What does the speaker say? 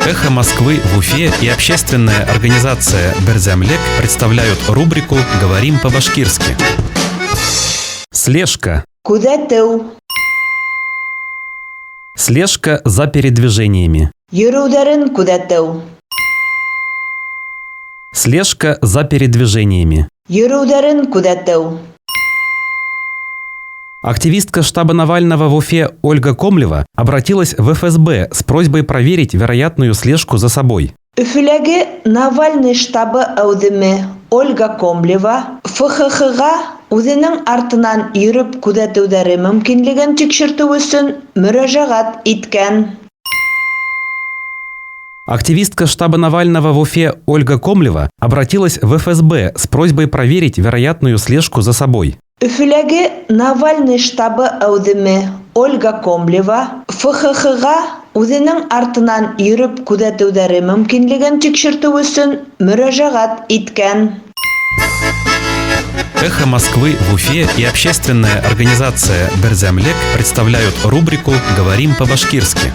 «Эхо Москвы» в Уфе и общественная организация «Берҙәмлек» представляют рубрику «Говорим по-башкирски». Слежка. Күҙәтеү. Слежка за передвижениями. Йөрөүҙәрен күҙәтеү. Слежка за передвижениями. Йөрөүҙәрен күҙәтеү. Активистка штаба Навального в Уфе Ольга Комлева обратилась в ФСБ с просьбой проверить вероятную слежку за собой. Өфөләге Навальный штабы әүҙеме Ольга Комлева ФХХ-ға үҙенең артынан йөрөп күҙәтеүҙәре мөмкинлеген тикшертеү өсөн мөрәжәғәт иткән. Активистка штаба Навального в Уфе Ольга Комлева обратилась в ФСБ с просьбой проверить вероятную слежку за собой. Өфөләге Навальный штабы әүҙеме Ольга Комлева ФХХ-ға үҙенең артынан йөрөп күҙәтеүҙәре мөмкинлеген тикшертеү өсөн мөрәжәғәт иткән. «Эхо Москвы» в Уфе и общественная организация «Берҙәмлек» представляют рубрику «Говорим по-башкирски».